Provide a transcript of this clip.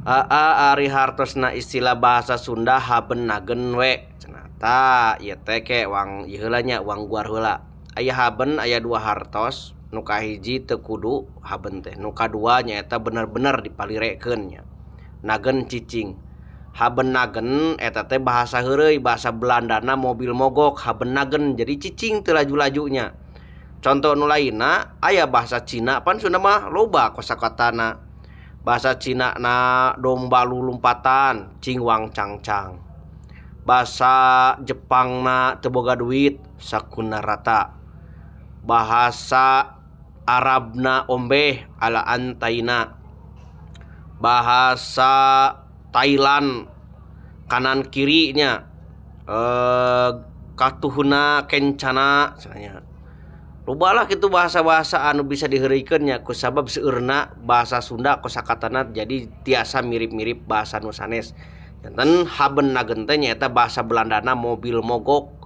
Aa ari hartosna istilah bahasa Sunda haben nagen we cenah. Tah ieu teh ke wang ieu heula nya wang guar heula. Aya haben aya dua hartos, nu kahiji teu kudu haben teh, nu kadua nyaeta bener-bener dipalirekeun nya, nagen cicing. Haben nagen eta teh bahasa heureuy, bahasa Belandana mobil mogok haben nagen jadi cicing teu laju-laju nya. Conto nu lainna aya bahasa Cina pan Sunda mah loba kosakatana. Bahasa Cina na domba lulumpatan cing wang cangcang. Bahasa Jepang na teu boga duit sakuna rata. Bahasa Arabna ombeh ala antaina. Bahasa Thailand kanan kiri nya katuhna kencana cenah nya. Loba lah kitu bahasa-bahasa anu bisa diheureuykeun nya kusabab seueurna bahasa Sunda kosakatana jadi tiasa mirip-mirip bahasa nu sanes. Janten haben nagen teh nyaeta bahasa Belandana mobil mogok.